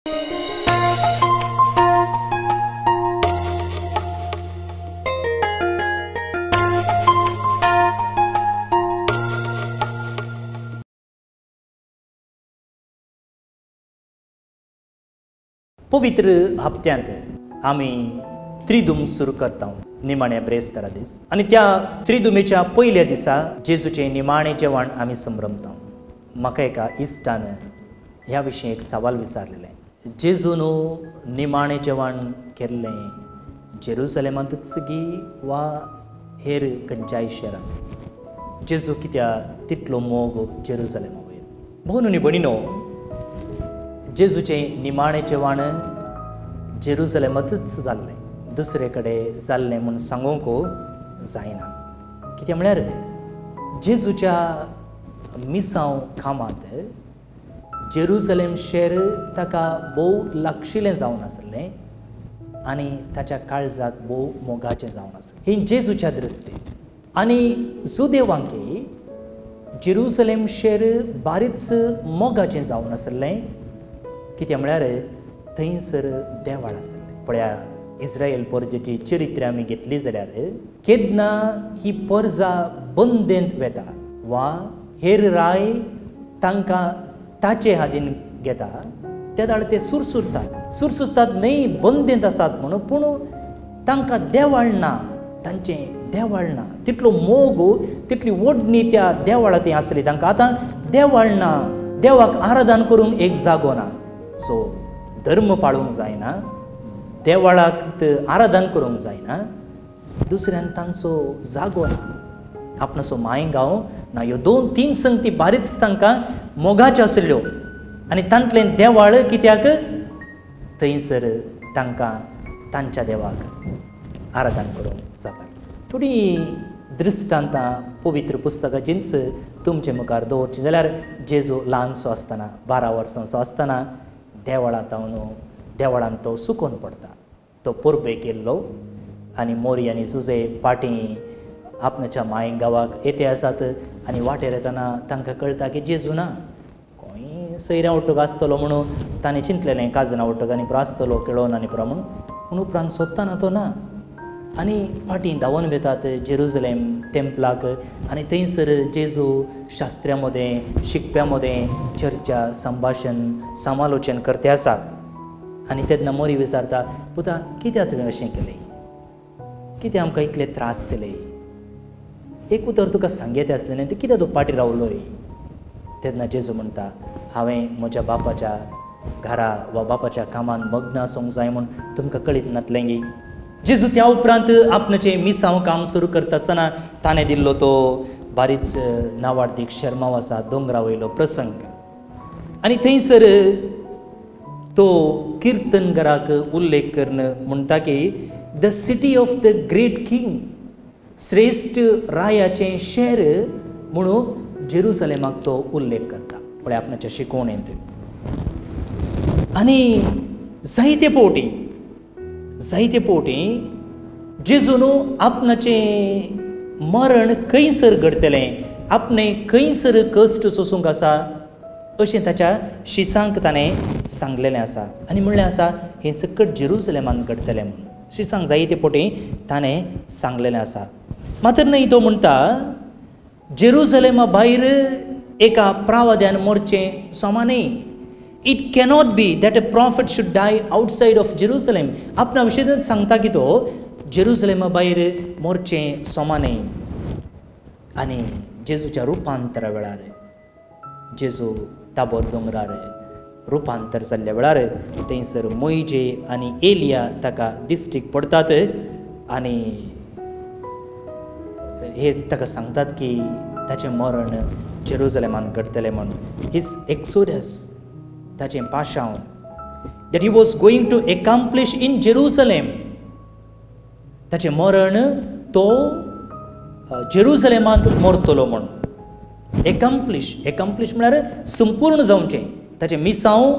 पवित्र हप्त्यांत आमी त्रिदूम सुरू करता निमाण्या ब्रेस्तारा दीस आनी त्या त्रिदुमेच्या पयल्या दिसा जेजूचें निमाणें जेवण आमी संभ्रमता. म्हाका एका इश्टान ह्या विशीं एक सवाल विचारलेलें, जेजून निमाणें जेवण केल्लें जेरुजलेमांतूच गी वा हेर खंयच्याय शहरांत? जेजू कित्याक तितलो मोग जेरुजलेमा वयर? भोवनू भणिनो, जेजूचें निमाणें जेवण जेरुजलेमांतूच जाल्लें, दुसरे कडेन जाल्लें म्हूण सांगूंक जायना. कितें म्हळ्यार जेजूच्या मिसांव कामांत जेरुजलेम शहर ताका भोव लागशिल्लें जावन आसलें आनी ताच्या काळजाक भोव मोगाचें जावन आसलें. ही जेजूच्या दृश्टीन. आनी जुदेवांकी जेरुजलेम शहर बारीच मोगाचें जावन आसलें. कितें म्हळ्यार थंयसर देवाळ आसलें. पळया, इस्रायल परजेची चरित्र आमी घेतली जाल्यार केन्ना ही परजा बंदेंत वेता वा हेर राय तांकां ताचे हातीन घेता त्या वेळार ते सुरसुरतात. सुरसुरतात न्हय बंदेंत आसात म्हणून, पूण तांकां देवाळ ना, तांचें देवाळ ना. तितलो मोग, तितली ओडणी त्या देवाळा ती आसली तांकां. आतां देवाळ ना, देवाक आराधन करूंक एक जागो ना. सो धर्म पाळूंक जायना, देवाळाक आराधन करूंक जायना, दुसऱ्यान तांचो जागो ना, आपणाचो माय गांव ना. ह्यो दोन तीन संगती बारीच तांकां मोगाच्यो आशिल्ल्यो आनी तांतलें देवाळ कित्याक थंयसर तांकां तांच्या देवाक आराधन करूंक जाता. थोडीं दृश्टांतां पवित्र पुस्तकाचींच तुमचे मुखार दवरचीं जाल्यार जेजू ल्हानसो आसतना, 12 वर्सांचो आसतना देवळांत देवळांत तो सुकोवन पडटा. तो परबेक गेल्लो आनी मोरी आनी जुजे पाटी आपणाच्या माय गांवाक येते आसात आनी वाटेर येतना तांकां कळटा की जेजू ना, खंय सैऱ्यां वटूक आसतलो म्हणून ताणें चिंतलेलें, काजना वटूक आनी पुरो आसतलो केळोवन आनी पुरो म्हणून. पूण उपरांत सोदतना तो ना आनी फाटीं धांवन वेतात जेरुजलेम टेम्पलाक आनी थंयसर जेजू शास्त्र्यां मदें, शिकप्यां मदें चर्चा, संभाशण, समालोचन करते आसा. आनी तेन्ना मोरी विचारता, पुता कित्याक तुवें अशें केलें, कित्याक आमकां इतले त्रास दिले, एक उतर तुका सांगयें आसलें न्ही, कित्याक तूं फाटीं रावलोय? तेन्ना जेजू म्हणटा, हांवें म्हज्या बापाच्या घरा वा बापाच्या कामान मग्न आसूंक जाय म्हूण तुमकां कळीत नातलें गी? जेजू त्या उपरांत आपणाचें मिसांव काम सुरू करता आसतना ताणें दिल्लो तो बारीच नावाडदीक शर्माव आसा, दोंगरा वयलो प्रसंग. आनी थंयसर तो किर्तनकाराक उल्लेख करून म्हणटा की the city of the great king, श्रेश्ठ रायाचें शहर म्हणून जेरुजलेमाक तो उल्लेख करता पळय आपणाच्या शिकवणेंत. आनी जायते फावटी जायते फावटी जेजून आपणाचें मरण खंयसर घडटलें, आपणें खंयसर कश्ट सोसूंक आसा अशें ताच्या शिसांक ताणें सांगलेलें आसा. आनी म्हणलें आसा हें सकट जेरुजलेमान घडटलें म्हणून शिसांक जायते फावटी ताणें सांगलेलें आसा. मात्र न्हय, तो म्हणटा जेरुजलेमा भायर एका प्रावद्यान मोरचें समा न्हय. It cannot be that a prophet should die outside of Jerusalem. आपणा विशयच सांगता की तो जेरुजलेमा भायर मोरचें समा न्हय. आनी जेजूच्या रुपांतरा वेळार, जेजू ताबोर दोंगरार रुपांतर जाल्ल्या वेळार थंयसर मोयजे आनी एलिया ताका दिश्टीक पडटात आनी हे ताका सांगतात की ताचें मरण जेरुजलेमान घडटलें म्हणून. His exodus, ताचें पाशांव, that he was going to accomplish in Jerusalem. ताचें मरण तो जेरुजलेमांत मरतलो म्हणून. एकम्प्लिश, एकम्प्लिश म्हळ्यार संपूर्ण जावचें, ताचें मिसांव,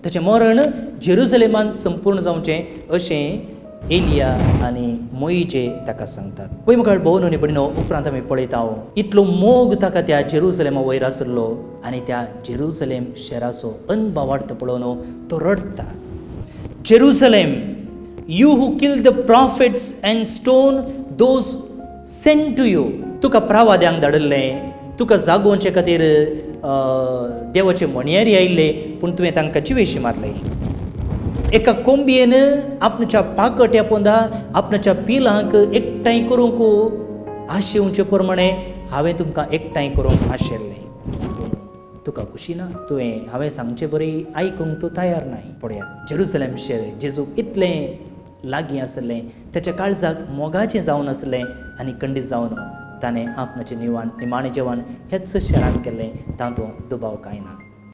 ताचें मरण जेरुजलेमांत संपूर्ण जावचें अशें एलिया आनी मोइजे ताका सांगतात. पळय मुखार भोवन आनी भयणीनो, उपरांत आमी पळयता इतलो मोग ताका त्या जेरुसलेमा वयर आसलो आनी त्या जेरुसलेम शहराचो अनभावार्थ पळोवन तो रडटा. Jerusalem, you who kill the prophets and stone those sent to you. तुका प्रावाद्यांक धाडिल्लें, तुका जागोवचे खातीर देवाचे म्हणयारी आयिल्ले, पूण तुवें तांकां जिवेशी मारले. एका कोंबयेन आपणाच्या पाकट्या पोंदा आपणाच्या पिलांक एकठांय करूंक आशेवचे प्रमाणे हांवें तुमकां एकठांय करूंक आशिल्लें, पूण तुका खुशी ना. तुवें हांवें सांगचे बरी आयकूंक तूं तयार नाय. पळया जेरुसलेम शहर जेजूक इतलें लागीं आसलें, ताच्या काळजाक मोगाचें जावन आसलें आनी खंडीत जावन ताणें आपणाचें निमाणें जेवण ह्याच शहरान केल्लें, तातूंत दुबाव कांय ना.